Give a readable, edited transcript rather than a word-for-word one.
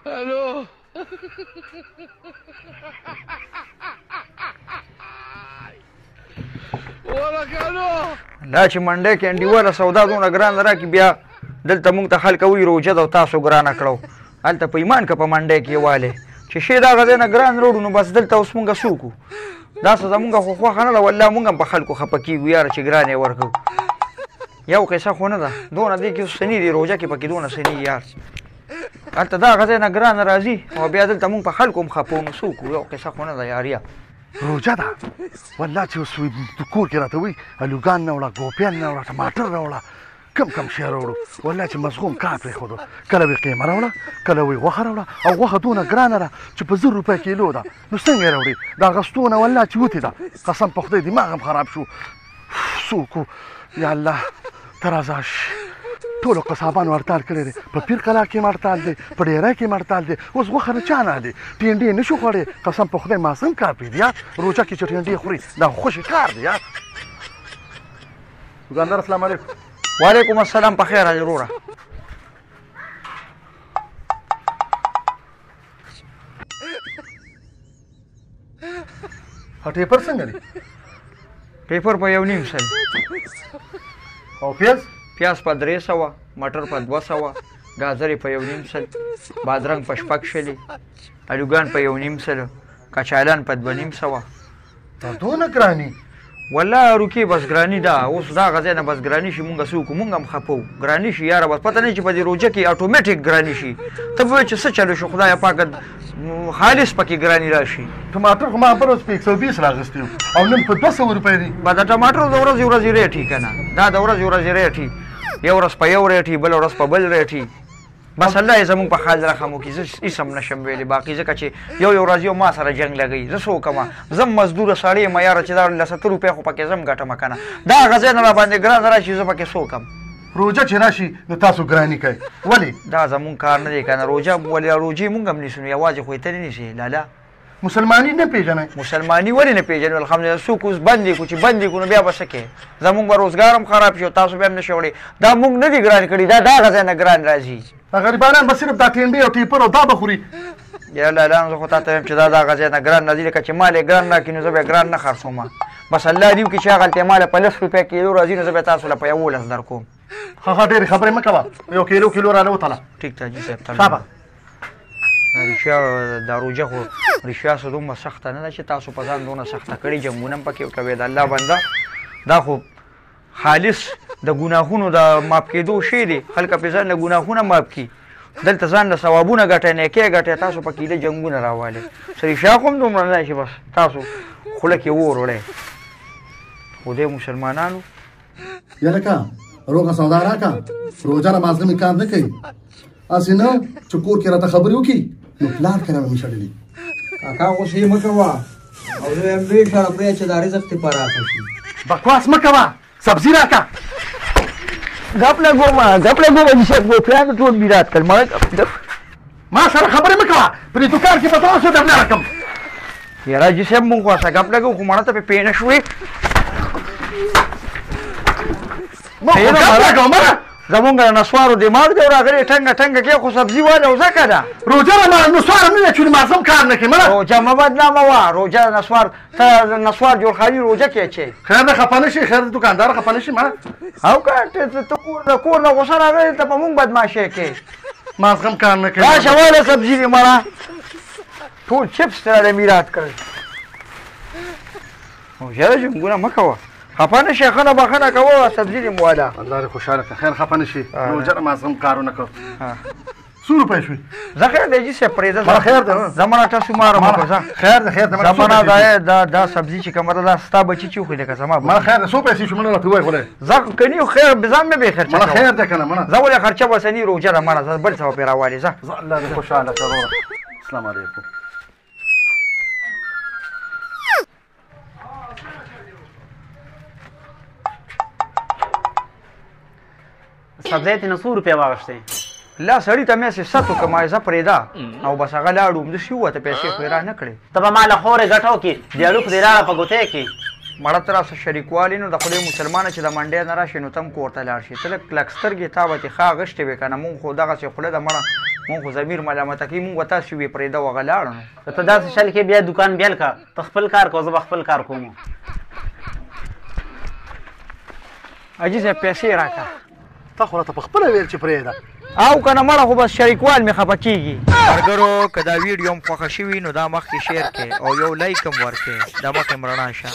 الو دا چې منډی کې انډیواله سودا دونه ګرانه راکړي، بیا دلته موږ ته خلک وایي روژه ده او تاسو ګرانه کړو. هلته په ایمان که په منډی کې والې چې شی د هغه ځای نه ګران راوړو، نو بس دلته اوس موږ څه وکړو؟ دا څه زموږ خو خوښه نه ده والله. موږ هم په خلکو خفه کېږو یاره چې ګران یې ورکوو. یو قصه خو نه ده دونه دې کې اوس څه نه دي، روژه کې پکې دونه څه نه یار. هلته د هغه ځای نه ګرانه راځي او بیا دلته موږ په خلکو هم خفه وو، نو څه وکړو؟ یو قصه خو نه ده یاریا. روژه ده والله چې اوس کور کې راته وایي الوګان نه وړه، ګوپیان نه وړه، ټماټر راوړه، کم کم شی راوړو. والله چې مزغوم کار پرېښودو. کله وایي قیمه راوړه، کله وایي غوښه راوړه، او غوښه دونه ګرانه ده چې په 1000 روپۍ کیلو ده، نو څنګه یې راوړي؟ دا غستونه والله چې وتې ده، قسم په خدای دماغ هم خراب شو. څه وکړو یا الله ته راځه شي. ټولو قصابانو هړتال کړی دی، په پیر کلا کې هم هړتال دی، په ډېری کې هم هړتال دی. اوس غوښه له چا نه اخلي؟ ټینډې نه شو خوړی، قسم په خدای ما سم کار پرېږدي یار. روژه کې چې ټینډې خوري دا خوشې کار دی یار. دوکاندار السلام علیکم. وعلیکم السلام، په خیر راځې وروره. ټیپر څنګه دی؟ ټیپر په 1.5 سل. او پیاز؟ پیاز په 300، مټر په 200، ګازرې په 1.5 سل، بادرنګ په 6 شلې، الوګان په 1.5 سل، کچالان په 250. دا دونه ګراني؟ والله روکې بس ګراني ده اوس، دا هغه ځای نه بس ګراني شي. مونږ څه وکړو؟ مونږ هم خفه وو، ګراني شي یاره. بس پته نه چې په دې روژه کې اتوماتیک ګراني شي، ته به وایې چې څه چلو شو، خدایه پاکه خالص پکې ګراني راشي. ټماټر خو ما بل ورځ په 120 راغستي وو او نن په 200 روپۍ دي. به د ټماټرو د ورځې ورځې ریټ وي که نه، دا د ورځې ورځې ریټ وي، یو ورځ په یو ریټ وي، بله ورځ په بل ریټ وي. بس الله یې زموږ په حال رحم وکړي. زه هېڅ هم نه شم ویلی باقي، ځکه چې یو یو ورځ یو ما سره جنګ لګوي. زه څه وکړم؟ زه هم مزدور سړی یم یاره، چې دا لس 70 روپۍ خو پکې زه هم ګټم که نه، دا هغه ځای نه راباندې ګران راشي، زه پکې څه وکړم؟ روژه چې راشي نو تاسو ګراني کوئ، ولې؟ دا زموږ کار نه دی که نه. روژه ولې روژې مونږ هم نیسو، نو یوازې خو یې ته نه نیسې لالا. مسلماني نه پېژنئ؟ مسلماني ولې نه پېژنو؟ الحمدلله. څوک اوس بند یې کړو، چې بند یې کړو نو بیا به څه کوې؟ زموږ به روزګار هم خراب شي او تاسو بیا هم نه شئ وړی. دا موږ نه دي ګران کړي، دا د هغه ځای نه ګران راځي. غریبانان به صرف دا ټینډې او ټیپر او دا به خوري. یا لالا زه خو تاته وایم چې دا د هغه ځای نه ګران راځي، لکه چې مال یې ګران راکړي نو زه به یې ګران نه خرڅوم. بس الله دې وکړي چې هغلته یې مال په 10 روپۍ کیلو راځي، نو زه به تاسو له په 11 در کوم. ښه ښه، ډېرې خبرې مه کوه، یو کیلو کیلو راله وتله. ټیک ده حاجي صاحب. شابه. رښتیا دا روژه خو رښتیا څه دومره سخته نه ده چې تاسو په ځان دونه سخته کړې، جنګونه هم پکې کوئ. د الله بنده، دا خو خالص د ګناهونو د معاف کېدو شی دی. خلک پې ځان له ګناهونه معاف کړي، دلته ځان له ثوابونه ګټئ، نیکۍ ګټئ، تاسو پکې له جنګونه راوالئ. څه رښتیا خو هم دومره نه ده چې بس تاسو خوله کې اور وړئ، خو دی مسلمانانو. یلکه روغه سودا راکه، روژه را مازغه مې کار نه کوي، هسې نه چې کور کې راته خبرې وکړي نو پلار کره به مې شړلي. کاکا غوسې مه کوه او زه وایم لوی شړه پرې چې دا رزق دې پراخه شي. بکواس مه کوه، سبزي راکه. ګپ لګومه، ګپ لګومه چې صاحب ګوپیان ټول میرات کړ ما. ما سره خبرې مه کوه، په دې دوکان کې به تاسو درنه راکم. یاره جي صاحب مونږ خو څه ګپ لګو خو مړه ته پې پوه نه شوې. ما خو ګپ لګوم مړه. زمونږ د نسوارو دماغ دی راغلی، ټنګه ټنګه کې خو سبزي واله او ځکه ده. روژه را ما نسوار نه چې ما سم کار نه کوي مړه. روژه مه بدناموه، روژه نسوار ته نسوار جوړ خالي روژه کې اچوې. خیر ده، خفه نه شي، خیر ده دوکاندار خفه نه شي مړه. او که ته کور نه کور نه غوسه راغلی ته په مونږ بدماشۍ کې. ما زغم کار نه کوي. راشه واله سبزي دې مړه، ټول چپس ته راله میرات کړل. روژه جنګونه مه کوه، خفه نه شې، ښه نه بخښنه کوه، سبزي دې مواله. الله دې خوشحاله کړه، خیر خفه نه شي، روژه ما زغم کارونه کړ. څو روپۍ شوې؟ زه خیر دی جي صاحب، پرېږده. ما خیر دی. زمانه تاسو ماره مه کوه. خیر دی، خیر دی. زمانه دا دا دا سبزي چې کومه ده دا ستا بچي چې وخوري لکه زما. ما خیر دی، څو پیسې شو؟ مړه راته ووایه خدای. زه کني خیر ځان مې به خرچه. ما خیر دی که نه مړه. زه ولې خرچه وسني؟ روژه ده مړه، زه بل څه به پرې راوالې زه. زه الله دې خوشحاله کړه وروره. السلام علیکم. سبزی ترې نه څو روپۍ واخیستې؟ لا سړي ته مې هسې ست وکړه، ما زه پرېږده او بس هغه لاړو، همداسې ووته، پیسې خو یې را نه کړې. ته به ما له خورې ګټه وکړې، د اړوکو دې لاړه په ګوتې کې. مړه ته راسه شریکوالی نو د خدای مسلمانه چې د منډۍ نه راشې نو ته هم کور ته لاړ شې. ته لږ کلک سترګې تا به ترې ښه اغښتې وې که نه، مونږ خو دغسې خوله ده مړه، مونږ خو ضمیر ملامته کوي، مونږ به تاسې وې پرېږده او هغه لاړه نو. که ته داسې چل کې بیا دوکان بیل که، ته خپل کار کوه، زه به خپل کار کوم. حاجي صاحب پیسې راکړه. تا خو راته په خپله ویل چې پرېږده. او که نه مړه خو بس شریکوال مې خفه کېږي. ملګرو که دا ویډیو هم خوښه شوي نو دا مخکې شیر کړئ او یو لایک هم ورکړئ، دا مخې هم رڼا شه.